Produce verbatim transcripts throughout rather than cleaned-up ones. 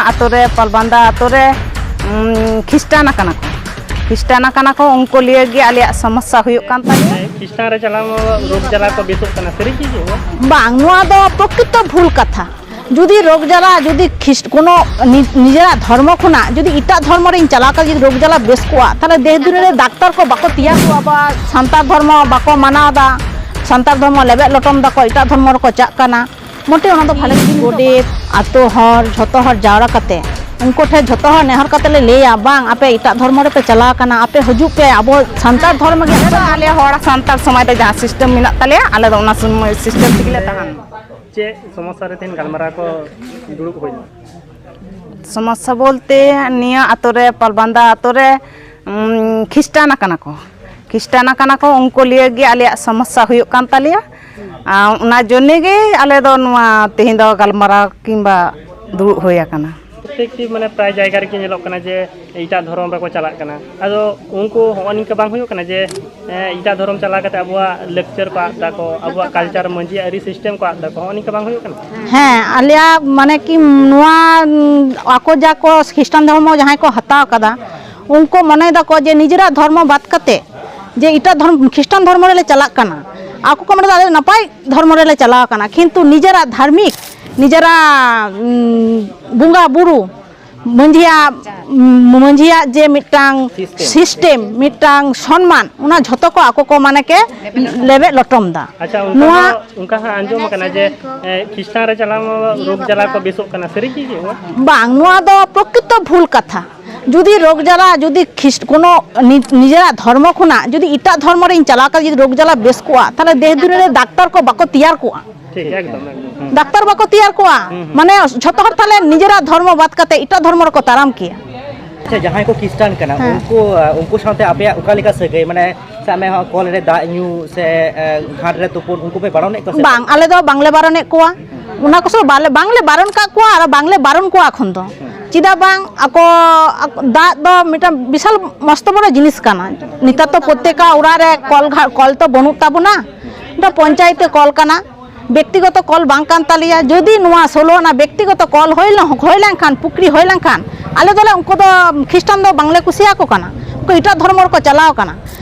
ᱟᱛᱳ ᱨᱮ, ᱯᱟᱞᱵᱟᱱᱫᱟ ᱟᱛᱳ ᱨᱮ, ᱩᱸ, ᱠᱷᱤᱥᱴᱟᱱ ᱟᱠᱟᱱᱟ ᱠᱚ᱾ ᱠᱷᱤᱥᱴᱟᱱ ᱟᱠᱟᱱᱟ ᱠᱚ, ᱩᱱᱠᱩ ᱞᱤᱭᱟᱹ ᱜᱮ ᱟᱞᱮᱭᱟᱜ ᱥᱚᱢᱚᱥᱥᱟ ᱦᱩᱭᱩᱜ ᱠᱟᱱ ᱛᱟᱞᱮᱭᱟ᱾ ᱠᱷᱤᱥᱴᱟᱱ ᱨᱮ ᱪᱟᱞᱟᱣ ᱢᱟ ᱨᱳᱜᱽ ᱡᱟᱞᱟ ᱠᱚ ᱵᱮᱥᱚᱜ ᱠᱟᱱᱟ, ᱥᱟᱹᱨᱤ ᱜᱮ ᱪᱮ? ᱵᱟᱝ, ᱱᱚᱣᱟ ᱫᱚ ᱯᱨᱚᱠᱨᱤᱛᱚ ᱵᱷᱩᱞ ᱠᱟᱛᱷᱟ᱾ ᱡᱩᱫᱤ ᱨᱳᱜᱽ ᱡᱟᱞᱟ, ᱡᱩᱫᱤ ᱠᱷᱤᱥᱴ-, ᱠᱳᱱᱳ ᱱᱤ-, ᱱᱤᱡᱮᱨᱟᱜ ᱫᱷᱚᱨᱢᱚ ᱠᱷᱚᱱᱟᱜ ᱡᱩᱫᱤ ᱮᱴᱟᱜ ᱫᱷᱚᱨᱢᱚ ᱨᱤᱧ ᱪᱟᱞᱟᱣ ᱠᱟᱛᱮ ᱡᱩᱫᱤ ᱨᱳᱜᱽ ᱡᱟᱞᱟ ᱵᱮᱥ ᱠᱚᱜᱼᱟ, ᱛᱟᱦᱞᱮ ᱫᱮᱥ ᱫᱩᱱᱤᱭᱟᱹ ᱨᱮ ᱰᱟᱠᱛᱟᱨ ᱠᱚ ᱵᱟᱠᱚ ᱛᱮᱭᱟᱨ ᱠᱚᱜᱼᱟ, ᱵᱟ ᱥᱟᱱᱛᱟᱲ ᱫᱷᱚᱨᱢᱚ ᱵᱟᱠᱚ ᱢᱟᱱᱟᱣ ᱮᱫᱟ, ᱥᱟᱱᱛᱟᱲ ᱫᱷᱚᱨᱢᱚ ᱞᱮᱵᱮᱫ ᱞᱚᱴᱚᱢ ᱫᱟᱠᱚ, ᱮᱴᱟᱜ ᱫᱷᱚᱨᱢᱚ ᱨᱮᱠᱚ ᱪᱟᱜ ᱠᱟᱱᱟ᱾ ᱢᱚᱴᱮ ᱚᱱᱟ ᱫᱚ ᱵᱷᱟᱞᱮ ᱡᱤᱱᱤᱥ ᱫᱚ ᱵᱟᱝ᱾ ᱜᱚᱰᱮᱛ, ᱟᱛᱳ ᱦᱚᱲ, ᱡᱷᱚᱛᱚ ᱦᱚᱲ ᱡᱟᱣᱨᱟ ᱠᱟᱛᱮ ᱩᱱᱠᱩ ᱴᱷᱮᱱ ᱡᱷᱚᱛᱚ ᱦᱚᱲ ᱱᱮᱦᱚᱨ ᱠᱟᱛᱮ ᱞᱮ ᱞᱟᱹᱭᱟ, ᱵᱟᱝ, ᱟᱯᱮ ᱮᱴᱟᱜ ᱫᱷᱚᱨᱢᱚ ᱨᱮᱯᱮ ᱪᱟᱞᱟᱣ ᱠᱟᱱᱟ, ᱟᱯᱮ ᱦᱤᱡᱩᱜ ᱯᱮ, ᱟᱵᱚ ᱥᱟᱱᱛᱟᱲ ᱫᱷᱚᱨᱢᱚ ᱜᱮ ᱟᱞᱮ ᱫᱚ, ᱟᱞᱮ ᱦᱚᱲ ᱥᱟᱱᱛᱟᱲ ᱥᱚᱢᱟᱡᱽ ᱨᱮ ᱡᱟᱦᱟᱸ system ᱢᱮᱱᱟᱜ ᱛᱟᱞᱮᱭᱟ, ᱟᱞᱮ ᱫᱚ ᱚᱱᱟ ᱥᱚᱢᱚᱭ system ᱛᱮᱜᱮ ᱞᱮ ᱛᱟᱦᱮᱱᱟ᱾ ᱪᱮᱫ ᱥᱚᱢᱚᱥᱥᱟ ᱨᱮ ᱛᱮᱦᱮᱧ ᱜᱟᱞᱢᱟᱨᱟᱣ ᱠᱚ ᱫᱩᱲᱩᱵ ᱦᱩᱭ ᱮᱱᱟ? ᱥᱚᱢᱚᱥᱥᱟ ᱵᱚᱞᱛᱮ ᱱᱤᱭᱟᱹ ᱟᱛᱳ ᱨᱮ, ᱯᱟᱞᱵᱟᱱᱫᱟ ᱟᱛᱳ ᱨᱮ, ᱩᱸ, ᱠᱷᱤᱥᱴᱟᱱ ᱟᱠᱟᱱᱟ ᱠᱚ᱾ ᱠᱷᱤᱥᱴᱟᱱ ᱟᱠᱟᱱᱟ ᱠᱚ, ᱩᱱᱠᱩ ᱞᱤᱭᱟᱹ ᱜᱮ ᱟᱞᱮᱭᱟᱜ ᱥᱚᱢᱚᱥᱥᱟ ᱦᱩᱭᱩᱜ ᱠᱟᱱ ᱛᱟᱞᱮᱭᱟ᱾ ᱟᱨ ᱚᱱᱟ ᱡᱚᱱᱱᱮ ᱜᱮ ᱟᱞᱮ ᱫᱚ ᱱᱚᱣᱟ ᱛᱮᱦᱮᱧ ᱫᱚ ᱜᱟᱞᱢᱟᱨᱟᱣ ᱠᱤᱝᱵᱟ ᱫᱩᱲᱩᱵ ᱦᱩᱭ ᱟᱠᱟᱱᱟ᱾ ᱯᱨᱚᱛᱮᱠᱴᱤ, ᱢᱟᱱᱮ, ᱯᱨᱟᱭ ᱡᱟᱭᱜᱟ ᱨᱮᱜᱮ ᱧᱮᱞᱚᱜ ᱠᱟᱱᱟ ᱡᱮ ᱮᱴᱟᱜ ᱫᱷᱚᱨᱚᱢ ᱨᱮᱠᱚ ᱪᱟᱞᱟᱜ ᱠᱟᱱᱟ᱾ ᱟᱫᱚ ᱩᱱᱠᱩ ᱦᱚᱸᱜᱼᱚ ᱱᱤᱝᱠᱟᱹ ᱵᱟᱝ ᱦᱩᱭᱩᱜ ᱠᱟᱱᱟ ᱡᱮ, ᱮ, ᱮᱴᱟᱜ ᱫᱷᱚᱨᱚᱢ ᱪᱟᱞᱟᱣ ᱠᱟᱛᱮ ᱟᱵᱚᱣᱟᱜ ᱞᱟᱠᱪᱟᱨ ᱠᱚ ᱟᱫ ᱫᱟᱠᱚ, ᱟᱵᱚᱣᱟᱜ culture, ᱢᱟᱹᱡᱷᱤ ᱟᱹᱨᱤ system ᱠᱚ ᱟᱫ ᱫᱟᱠᱚ, ᱦᱚᱸᱜᱼᱚ ᱱᱤᱝᱠᱟᱹ ᱵᱟᱝ ᱦᱩᱭᱩᱜ ᱠᱟᱱᱟ? ᱦᱮᱸ, ᱟᱞᱮᱭᱟᱜ ᱢᱟᱱᱮ ᱠᱤ ᱱᱚᱣᱟ, ᱩᱸ, ᱟᱠᱚ ᱡᱟ ᱠᱚ ᱠᱷᱨᱤᱥᱴᱟᱱ ᱫᱷᱚᱨᱢᱚ ᱡᱟᱦᱟᱸᱭ ᱠᱚ ᱦᱟᱛᱟᱣ ᱠᱟᱫᱟ, ᱩᱱᱠᱩ ᱢᱚᱱᱮᱭ ᱫᱟᱠᱚ ᱡᱮ ᱱᱤᱡᱮᱨᱟᱜ ᱫᱷᱚᱨᱢᱚ ᱵᱟᱫ ᱠᱟᱛᱮ ᱡᱮ ᱮᱴᱟᱜ ᱫᱷᱚᱨᱢ, ᱠᱷᱨᱤᱥᱴᱟᱱ ᱫᱷᱚᱨᱢᱚ ᱨᱮᱞᱮ ᱪᱟᱞᱟᱜ ᱠᱟᱱᱟ᱾ ᱟᱠᱚ ᱠᱚ ᱢᱮᱱᱫᱟ ᱟᱞᱮ ᱱᱟᱯᱟᱭ ᱫᱷᱚᱨᱢᱚ ᱨᱮᱞᱮ ᱪᱟᱞᱟᱣ ᱠᱟᱱᱟ, ᱠᱤᱱᱛᱩ ᱱᱤᱡᱮᱨᱟᱜ ᱫᱷᱟᱨᱢᱤᱠ, ᱱᱤᱡᱮᱨᱟᱜ, ᱩᱸ, ᱵᱚᱸᱜᱟ ᱵᱩᱨᱩ, ᱢᱟᱹᱡᱷᱤᱭᱟᱜ, ᱢᱟᱹᱡᱷᱤᱭᱟᱜ ᱡᱮ ᱢᱤᱫᱴᱟᱝ system᱾ System, ᱢᱤᱫᱴᱟᱝ ᱥᱚᱱᱢᱟᱱ, ᱚᱱᱟ ᱡᱷᱚᱛᱚ ᱠᱚ ᱟᱠᱚ ᱠᱚ ᱢᱟᱱᱮ ᱠᱮ ᱞᱮᱵᱮᱫ ᱞᱚᱴᱚᱢ ᱫᱟ᱾ ᱟᱪᱪᱷᱟ, ᱚᱱᱠᱟ ᱱᱚᱣᱟ ᱦᱚᱸ, ᱚᱱᱠᱟ ᱦᱚᱸ ᱟᱸᱡᱚᱢ ᱟᱠᱟᱱᱟ ᱡᱮ, ᱮ, ᱠᱷᱤᱥᱴᱟᱱ ᱨᱮ ᱪᱟᱞᱟᱣ ᱢᱟ ᱨᱳᱜᱽ ᱡᱟᱞᱟ ᱠᱚ ᱵᱮᱥᱚᱜ ᱠᱟᱱᱟ, ᱥᱟᱹᱨᱤ ᱜᱮ ᱱᱚᱣᱟ? ᱵᱟᱝ, ᱱᱚᱣᱟ ᱫᱚ ᱯᱨᱚᱠᱨᱤᱛᱚ ᱵᱷᱩᱞ ᱠᱟᱛᱷᱟ᱾ ᱡᱩᱫᱤ ᱨᱳᱜᱽ ᱡᱟᱞᱟ, ᱡᱩᱫᱤ ᱠᱷᱤᱥᱴ-, ᱠᱳᱱᱳ ᱱᱤ-, ᱱᱤᱡᱮᱨᱟᱜ ᱫᱷᱚᱨᱢᱚ ᱠᱷᱚᱱᱟᱜ ᱡᱩᱫᱤ ᱮᱴᱟᱜ ᱫᱷᱚᱨᱢᱚ ᱨᱤᱧ ᱪᱟᱞᱟᱣ ᱠᱟᱛᱮ ᱡᱩᱫᱤ ᱨᱳᱜᱽ ᱡᱟᱞᱟ ᱵᱮᱥ ᱠᱚᱜᱼᱟ, ᱛᱟᱦᱞᱮ ᱫᱮᱥ ᱫᱩᱱᱤᱭᱟᱹ ᱨᱮ ᱰᱟᱠᱛᱟᱨ ᱠᱚ ᱵᱟᱠᱚ ᱛᱮᱭᱟᱨ ᱠᱚᱜᱼᱟ᱾ ᱴᱷᱤᱠ, ᱮᱠᱫᱚᱢ, ᱮᱠᱫᱚᱢ᱾ ᱦᱩᱸ᱾ ᱰᱟᱠᱛᱟᱨ ᱵᱟᱠᱚ ᱛᱮᱭᱟᱨ ᱠᱚᱜᱼᱟ᱾ ᱦᱩᱸ, ᱦᱩᱸ᱾ ᱢᱟᱱᱮ ᱡᱷᱚᱛᱚ ᱦᱚᱲ ᱛᱟᱦᱞᱮ ᱱᱤᱡᱮᱨᱟᱜ ᱫᱷᱚᱨᱢᱚ ᱵᱟᱫ ᱠᱟᱛᱮ ᱮᱴᱟᱜ ᱫᱷᱚᱨᱢᱚ ᱨᱮᱠᱚ ᱛᱟᱲᱟᱢ ᱠᱮᱭᱟ᱾ ᱟᱪᱪᱷᱟ, ᱡᱟᱦᱟᱸᱭ ᱠᱚ ᱠᱷᱨᱤᱥᱴᱟᱱ ᱠᱟᱱᱟ, ᱦᱮᱸ᱾ ᱩᱱᱠᱩ, ᱟ, ᱩᱱᱠᱩ ᱥᱟᱶᱛᱮ ᱟᱯᱮᱭᱟᱜ ᱚᱠᱟ ᱞᱮᱠᱟ ᱥᱟᱹᱜᱟᱹᱭ? ᱢᱟᱱᱮ, ᱥᱟᱵ ᱢᱮ, ᱦᱚᱸ, ᱠᱚᱞ ᱨᱮ ᱫᱟᱜ ᱧᱩ ᱥᱮ, ᱮ, ᱜᱷᱟᱴ ᱨᱮ ᱛᱩᱯᱩᱱ, ᱩᱱᱠᱩ ᱯᱮ ᱵᱟᱨᱚᱱᱮᱫ ᱠᱚᱣᱟ ᱥᱮ? ᱵᱟᱝ, ᱟᱞᱮ ᱫᱚ ᱵᱟᱝᱞᱮ ᱵᱟᱨᱚᱱᱮᱫ ᱠᱚᱣᱟ᱾ ᱚᱱᱟ ᱠᱚ ᱥᱚᱵ ᱵᱟᱞᱮ, ᱵᱟᱝᱞᱮ ᱵᱟᱨᱚᱱ ᱠᱟᱜ ᱠᱚᱣᱟ ᱟᱨ ᱵᱟᱝᱞᱮ ᱵᱟᱨᱚᱱ ᱠᱚᱣᱟ ᱮᱠᱷᱚᱱ ᱫᱚ᱾ ᱪᱮᱫᱟᱜ ᱵᱟᱝ, ᱟᱠᱚ, ᱟᱠᱚ, ᱫᱟᱜ ᱫᱚ ᱢᱤᱫᱴᱟᱝ ᱵᱤᱥᱟᱞ ᱢᱚᱥᱛᱚ ᱵᱚᱲᱚ ᱡᱤᱱᱤᱥ ᱠᱟᱱᱟ᱾ ᱱᱮᱛᱟᱨ ᱛᱚ ᱯᱨᱚᱛᱛᱮᱠᱟ ᱚᱲᱟᱜ ᱨᱮ ᱠᱚᱞ ᱜᱷᱟ-, ᱠᱚᱞ ᱛᱚ ᱵᱟᱹᱱᱩᱜ ᱛᱟᱵᱚᱱᱟ᱾ ᱢᱤᱫᱴᱟᱝ ᱯᱚᱧᱪᱟᱭᱮᱛ ᱨᱮ ᱠᱚᱞ ᱠᱟᱱᱟ᱾ ᱵᱮᱠᱛᱤᱜᱚᱛᱚ ᱠᱚᱞ ᱵᱟᱝ ᱠᱟᱱ ᱛᱟᱞᱮᱭᱟ᱾ ᱡᱩᱫᱤ ᱱᱚᱣᱟ ᱥᱳᱞᱳ ᱟᱱᱟ ᱵᱮᱠᱛᱤᱜᱚᱛᱚ ᱠᱚᱞ ᱦᱩᱭ ᱞᱮᱱ, ᱦᱩᱭ ᱞᱮᱱᱠᱷᱟᱱ, ᱯᱩᱠᱷᱨᱤ ᱦᱩᱭ ᱞᱮᱱᱠᱷᱟᱱ, ᱟᱞᱮ ᱫᱚᱞᱮ, ᱩᱱᱠᱩ ᱫᱚ ᱠᱷᱨᱤᱥᱴᱟᱱ ᱫᱚ ᱵᱟᱝᱞᱮ ᱠᱩᱥᱤᱭᱟᱠᱚ ᱠᱟᱱᱟ, ᱩᱱᱠᱩ ᱮᱴᱟᱜ ᱫᱷᱚᱨᱢᱚ ᱨᱮᱠᱚ ᱪᱟᱞᱟᱣ ᱠᱟᱱᱟ᱾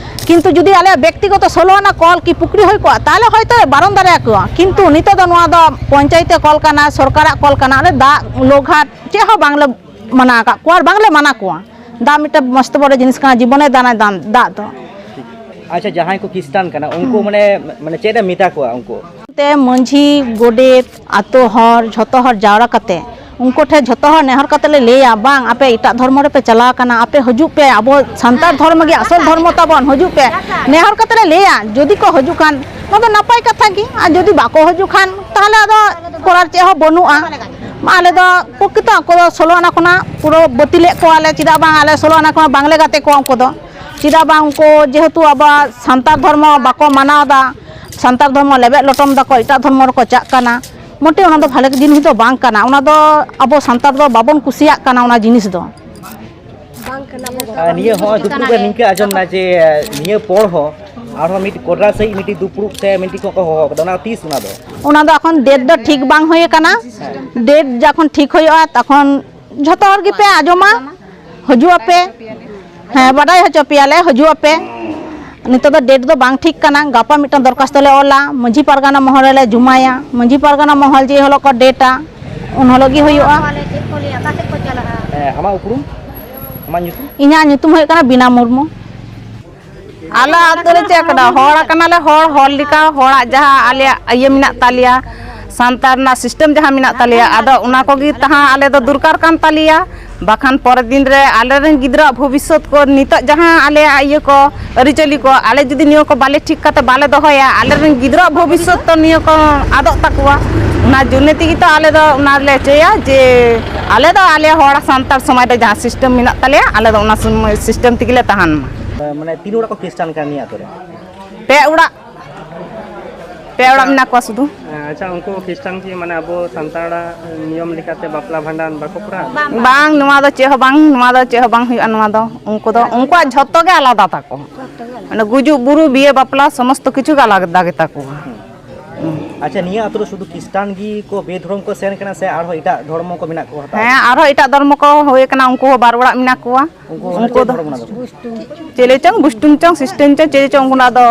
ᱠᱤᱱᱛᱩ ᱡᱩᱫᱤ ᱟᱞᱮᱭᱟᱜ ᱵᱮᱠᱛᱤᱜᱚᱛᱚ ᱥᱳᱞᱳ ᱟᱱᱟ ᱠᱚᱞ ᱠᱤ ᱯᱩᱠᱷᱨᱤ ᱦᱩᱭ ᱠᱚᱜᱼᱟ, ᱛᱟᱦᱚᱞᱮ ᱦᱚᱭᱛᱳ ᱵᱟᱨᱚᱱ ᱫᱟᱲᱮᱭᱟᱠᱚᱣᱟ᱾ ᱠᱤᱱᱛᱩ ᱱᱤᱛᱚᱜ ᱫᱚ ᱱᱚᱣᱟ ᱫᱚ ᱯᱚᱧᱪᱟᱭᱮᱛ ᱠᱚᱞ ᱠᱟᱱᱟ, ᱥᱚᱨᱠᱟᱨᱟᱜ ᱠᱚᱞ ᱠᱟᱱᱟ, ᱚᱸᱰᱮ ᱫᱟᱜ ᱞᱳᱜᱷᱟᱴ ᱪᱮᱫ ᱦᱚᱸ ᱵᱟᱝᱞᱮ ᱢᱟᱱᱟ ᱟᱠᱟᱫ ᱠᱚᱣᱟ ᱟᱨ ᱵᱟᱝᱞᱮ ᱢᱟᱱᱟ ᱠᱚᱣᱟ᱾ ᱫᱟᱜ ᱢᱤᱫᱴᱮᱱ ᱢᱚᱥᱛᱚ ᱵᱚᱲᱚ ᱡᱤᱱᱤᱥ ᱠᱟᱱᱟ, ᱡᱤᱵᱚᱱᱮ ᱫᱟᱱᱟ ᱫᱟᱱ ᱫᱟᱜ ᱫᱚ᱾ ᱟᱪᱪᱷᱟ, ᱡᱟᱦᱟᱸᱭ ᱠᱚ ᱠᱷᱨᱤᱥᱴᱟᱱ ᱠᱟᱱᱟ, ᱩᱱᱠᱩ ᱢᱟᱱᱮ, ᱢᱟᱱᱮ ᱪᱮᱫ ᱮᱢ ᱢᱮᱛᱟ ᱠᱚᱣᱟ ᱩᱱᱠᱩ? ᱛᱮ ᱢᱟᱹᱡᱷᱤ, ᱜᱚᱰᱮᱛ, ᱟᱛᱳ ᱦᱚᱲ, ᱡᱷᱚᱛᱚ ᱦᱚᱲ ᱡᱟᱣᱨᱟ ᱠᱟᱛᱮ ᱩᱱᱠᱩ ᱴᱷᱮᱱ ᱡᱷᱚᱛᱚ ᱦᱚᱲ ᱱᱮᱦᱚᱨ ᱠᱟᱛᱮ ᱞᱮ ᱞᱟᱹᱭᱟ, "ᱵᱟᱝ, ᱟᱯᱮ ᱮᱴᱟᱜ ᱫᱷᱚᱨᱢᱚ ᱨᱮᱯᱮ ᱪᱟᱞᱟᱣ ᱠᱟᱱᱟ, ᱟᱯᱮ ᱦᱤᱡᱩᱜ ᱯᱮ, ᱟᱵᱚ ᱥᱟᱱᱛᱟᱲ ᱫᱷᱚᱨᱢᱚ ᱜᱮ ᱟᱥᱚᱞ ᱫᱷᱚᱨᱢᱚ ᱛᱟᱵᱚᱱ, ᱦᱤᱡᱩᱜ ᱯᱮ᱾" ᱱᱮᱦᱚᱨ ᱠᱟᱛᱮ ᱞᱮ ᱞᱟᱹᱭᱟ, ᱡᱩᱫᱤ ᱠᱚ ᱦᱤᱡᱩᱜ ᱠᱷᱟᱱ ᱚᱱᱟ ᱫᱚ ᱱᱟᱯᱟᱭ ᱠᱟᱛᱷᱟ ᱜᱮ, ᱟᱨ ᱡᱩᱫᱤ ᱵᱟᱠᱚ ᱦᱤᱡᱩᱜ ᱠᱷᱟᱱ ᱛᱟᱦᱚᱞᱮ ᱟᱫᱚ ᱠᱚᱨᱟᱨ ᱪᱮᱫ ᱦᱚᱸ ᱵᱟᱹᱱᱩᱜᱼᱟ᱾ ᱢᱟ ᱟᱞᱮ ᱫᱚ ᱯᱨᱚᱠᱨᱤᱛᱚ ᱟᱠᱚ ᱫᱚ ᱥᱳᱞᱳ ᱟᱱᱟ ᱠᱷᱚᱱᱟᱜ ᱯᱩᱨᱟᱹ ᱵᱟᱹᱛᱤᱞᱮᱫ ᱠᱚᱣᱟᱞᱮ, ᱪᱮᱫᱟᱜ ᱵᱟᱝ ᱟᱞᱮ ᱥᱳᱞᱳ ᱟᱱᱟ ᱠᱷᱚᱱᱟᱜ ᱵᱟᱝᱞᱮ ᱜᱟᱛᱮ ᱠᱚᱣᱟ ᱩᱱᱠᱩ ᱫᱚ᱾ ᱪᱮᱫᱟᱜ ᱵᱟᱝ ᱩᱱᱠᱩ ᱡᱮᱦᱮᱛᱩ ᱟᱵᱚᱣᱟᱜ ᱥᱟᱱᱛᱟᱲ ᱫᱷᱚᱨᱢᱚ ᱵᱟᱠᱚ ᱢᱟᱱᱟᱣ ᱮᱫᱟ, ᱥᱟᱱᱛᱟᱲ ᱫᱷᱚᱨᱢᱚ ᱞᱮᱵᱮᱫ ᱞᱚᱴᱚᱢ ᱫᱟᱠᱚ, ᱮᱴᱟᱜ ᱫᱷᱚᱨᱢᱚ ᱨᱮᱠᱚ ᱪᱟᱜ ᱠᱟᱱᱟ, ᱢᱚᱴᱮ ᱚᱱᱟ ᱫᱚ ᱵᱷᱟᱞᱮ ᱡᱤᱱᱤᱥ ᱫᱚ ᱵᱟᱝ ᱠᱟᱱᱟ᱾ ᱚᱱᱟ ᱫᱚ ᱟᱵᱚ ᱥᱟᱱᱛᱟᱲ ᱫᱚ ᱵᱟᱵᱚᱱ ᱠᱩᱥᱤᱭᱟᱜ ᱠᱟᱱᱟ ᱚᱱᱟ ᱡᱤᱱᱤᱥ ᱫᱚ᱾ ᱟᱨ ᱱᱤᱭᱟᱹ ᱦᱚᱸ ᱫᱩᱯᱲᱩᱵ ᱨᱮ ᱱᱤᱝᱠᱟᱹ ᱟᱸᱡᱚᱢ ᱮᱱᱟ ᱡᱮ, ᱱᱤᱭᱟᱹ ᱯᱚᱨ ᱦᱚᱸ ᱟᱨᱦᱚᱸ ᱢᱤᱫ ᱠᱚᱰᱨᱟ ᱥᱟᱺᱦᱤᱡ ᱢᱤᱫᱴᱤᱡ ᱫᱩᱯᱲᱩᱵ ᱥᱮ ᱢᱤᱫᱴᱤᱡ ᱠᱚ ᱦᱚᱦᱚ ᱟᱠᱟᱫᱟ, ᱚᱱᱟ ᱛᱤᱥ ᱚᱱᱟ ᱫᱚ? ᱚᱱᱟ ᱫᱚ ᱮᱠᱷᱚᱱ ᱰᱮᱴ ᱫᱚ ᱴᱷᱤᱠ ᱵᱟᱝ ᱦᱩᱭ ᱟᱠᱟᱱᱟ᱾ ᱰᱮᱴ ᱡᱚᱠᱷᱚᱱ ᱴᱷᱤᱠ ᱦᱩᱭᱩᱜᱼᱟ, ᱛᱚᱠᱷᱚᱱ ᱡᱷᱚᱛᱚ ᱦᱚᱲ ᱜᱮᱯᱮ ᱟᱸᱡᱚᱢᱟ, ᱦᱤᱡᱩᱜ ᱟᱯᱮ᱾ ᱦᱮᱸ, ᱵᱟᱰᱟᱭ ᱦᱚᱪᱚ ᱯᱮᱭᱟᱞᱮ, ᱦᱤᱡᱩᱜ ᱟᱯᱮ᱾ ᱱᱤᱛᱚᱜ ᱫᱚ ᱰᱮᱴ ᱫᱚ ᱵᱟᱝ ᱴᱷᱤᱠ ᱠᱟᱱᱟ᱾ ᱜᱟᱯᱟ ᱢᱤᱫᱴᱟᱝ ᱫᱚᱨᱠᱷᱟᱥᱛᱚ ᱞᱮ ᱚᱞᱟ, ᱢᱟᱹᱡᱷᱤ ᱯᱟᱨᱜᱟᱱᱟ ᱢᱚᱦᱚᱞ ᱨᱮᱞᱮ ᱡᱚᱢᱟᱭᱟ᱾ ᱢᱟᱹᱡᱷᱤ ᱯᱟᱨᱜᱟᱱᱟ ᱢᱚᱦᱚᱞ ᱡᱮ ᱦᱤᱞᱳᱜ ᱠᱚ ᱰᱮᱴᱟ, ᱩᱱ ᱦᱤᱞᱳᱜ ᱜᱮ ᱦᱩᱭᱩᱜᱼᱟ᱾ ᱦᱮᱸ, ᱟᱢᱟᱜ ᱩᱯᱨᱩᱢ? ᱟᱢᱟᱜ ᱧᱩᱛᱩᱢ? ᱤᱧᱟᱹᱜ ᱧᱩᱛᱩᱢ ᱦᱩᱭᱩᱜ ᱠᱟᱱᱟ ᱵᱤᱱᱟ ᱢᱩᱨᱢᱩ᱾ ᱟᱞᱮ ᱟᱹᱛᱩ ᱨᱮ ᱪᱮᱫ ᱠᱟᱱᱟ? ᱦᱚᱲ ᱠᱟᱱᱟᱞᱮ, ᱦᱚᱲ, ᱦᱚᱲ ᱞᱮᱠᱟ ᱦᱚᱲᱟᱜ ᱡᱟᱦᱟᱸ ᱟᱞᱮᱭᱟᱜ ᱤᱭᱟᱹ ᱢᱮᱱᱟᱜ ᱛᱟᱞᱮᱭᱟ, ᱥᱟᱱᱛᱟᱲ ᱨᱮᱱᱟᱜ ᱥᱤᱥᱴᱮᱢ ᱡᱟᱦᱟᱸ ᱢᱮᱱᱟᱜ ᱛᱟᱞᱮᱭᱟ, ᱟᱫᱚ ᱚᱱᱟ ᱠᱚᱜᱮ ᱛᱟᱦᱮᱸ ᱟᱞᱮ ᱫᱚ ᱫᱚᱨᱠᱟᱨ ᱠᱟᱱ ᱛᱟᱞᱮᱭᱟ᱾ ᱵᱟᱠᱷᱟᱱ ᱯᱚᱨᱮᱨ ᱫᱤᱱ ᱨᱮ ᱟᱞᱮᱨᱮᱱ ᱜᱤᱫᱽᱨᱟᱹᱣᱟᱜ ᱵᱷᱚᱵᱤᱥᱥᱚᱛ ᱠᱚ, ᱱᱤᱛᱚᱜ ᱡᱟᱦᱟᱸ ᱟᱞᱮᱭᱟᱜ ᱤᱭᱟᱹ ᱠᱚ, ᱟᱹᱨᱤᱪᱟᱹᱞᱤ ᱠᱚ, ᱟᱞᱮ ᱡᱩᱫᱤ ᱱᱤᱭᱟᱹ ᱠᱚ ᱵᱟᱞᱮ ᱴᱷᱤᱠ ᱠᱟᱛᱮ ᱵᱟᱞᱮ ᱫᱚᱦᱚᱭᱟ, ᱟᱞᱮᱨᱮᱱ ᱜᱤᱫᱽᱨᱟᱹᱣᱟᱜ ᱵᱷᱚᱵᱤᱥᱥᱚᱛ ᱛᱚ ᱱᱤᱭᱟᱹ ᱠᱚ ᱟᱫᱚᱜ ᱛᱟᱠᱚᱣᱟ᱾ ᱚᱱᱟ ᱡᱚᱱᱱᱮ ᱛᱮᱜᱮ ᱛᱚ ᱟᱞᱮ ᱫᱚ ᱚᱱᱟ ᱞᱮ ᱪᱟᱹᱭᱟ ᱡᱮ ᱟᱞᱮ ᱫᱚ ᱟᱞᱮ ᱦᱚᱲ ᱥᱟᱱᱛᱟᱲ ᱥᱚᱢᱟᱡᱽ ᱨᱮ ᱡᱟᱦᱟᱸ ᱥᱤᱥᱴᱮᱢ ᱢᱮᱱᱟᱜ ᱛᱟᱞᱮᱭᱟ, ᱟᱞᱮ ᱫᱚ ᱚᱱᱟ ᱥᱤᱥᱴᱮᱢ ᱛᱮᱜᱮ ᱞᱮ ᱛᱟᱦᱮᱱ ᱢᱟ᱾ ᱢᱟᱱᱮ ᱛᱤᱱ ᱚᱲᱟᱜ ᱠᱚ ᱠᱷᱨᱤᱥᱴᱟᱱ ᱠᱟᱱᱟ ᱱᱤᱭᱟᱹ ᱟᱛᱳ ᱨᱮ? ᱯᱮ ᱚᱲᱟᱜ, ᱯᱮ ᱚᱲᱟᱜ ᱢᱮᱱᱟᱜ ᱠᱚᱣᱟ ᱥᱩᱫᱷᱩ᱾ ᱟᱪᱪᱷᱟ, ᱩᱱᱠᱩ ᱠᱷᱨᱤᱥᱴᱟᱱ ᱠᱤ ᱢᱟᱱᱮ ᱟᱵᱚ ᱥᱟᱱᱛᱟᱲᱟᱜ ᱱᱤᱭᱚᱢ ᱞᱮᱠᱟᱛᱮ ᱵᱟᱯᱞᱟ ᱵᱷᱟᱸᱰᱟᱱ ᱵᱟᱠᱚ ᱠᱚᱨᱟᱣᱟ? ᱵᱟᱝ, ᱱᱚᱣᱟ ᱫᱚ ᱪᱮᱫ ᱦᱚᱸ ᱵᱟᱝ, ᱱᱚᱣᱟ ᱫᱚ ᱪᱮᱫ ᱦᱚᱸ ᱵᱟᱝ ᱦᱩᱭᱩᱜᱼᱟ᱾ ᱱᱚᱣᱟ ᱫᱚ ᱩᱱᱠᱩ ᱫᱚ, ᱩᱱᱠᱩᱣᱟᱜ ᱡᱷᱚᱛᱚ ᱜᱮ ᱟᱞᱟᱫᱟ ᱛᱟᱠᱚ, ᱢᱟᱱᱮ ᱜᱩᱡᱩᱜ ᱵᱩᱨᱩ ᱵᱤᱭᱮ ᱵᱟᱯᱞᱟ ᱥᱚᱢᱚᱥᱛᱚ ᱠᱤᱪᱷᱩ ᱜᱮ ᱟᱞᱟᱫᱟ ᱜᱮᱛᱟ ᱠᱚᱣᱟ᱾ ᱟᱪᱪᱷᱟ, ᱱᱤᱭᱟᱹ ᱟᱹᱛᱩ ᱨᱮ ᱥᱩᱫᱷᱩ ᱠᱷᱨᱤᱥᱴᱟᱱ ᱜᱮ ᱠᱚ ᱵᱮᱫᱷᱚᱨᱚᱢ ᱠᱚ ᱥᱮᱱ ᱠᱟᱱᱟ ᱥᱮ ᱟᱨᱦᱚᱸ ᱮᱴᱟᱜ ᱫᱷᱚᱨᱢᱚ ᱠᱚ ᱢᱮᱱᱟᱜ ᱠᱚᱣᱟ? ᱦᱮᱸ, ᱟᱨᱦᱚᱸ ᱮᱴᱟᱜ ᱫᱷᱚᱨᱢᱚ ᱠᱚ ᱦᱩᱭ ᱠᱟᱱᱟ, ᱩᱱᱠᱩ ᱦᱚᱸ ᱵᱟᱨ ᱚᱲᱟᱜ ᱢᱮᱱᱟᱜ ᱠᱚᱣᱟ᱾ ᱩᱱᱠᱩ ᱩᱱᱠᱩ ᱪᱮᱫ ᱫᱚ ᱫᱷᱚᱨᱢᱚ ᱢᱮᱱᱟᱜ ᱛᱟᱠᱚᱣᱟ? ᱪᱮᱞᱮ ᱪᱚᱝ, ᱵᱩᱥᱴᱩᱢ ᱪᱚᱝ, ᱥᱤᱥᱴᱮᱢ ᱪᱚᱝ, ᱪᱮᱞᱮ ᱪᱚᱝ, ᱩᱱᱠᱩ ᱫᱚ᱾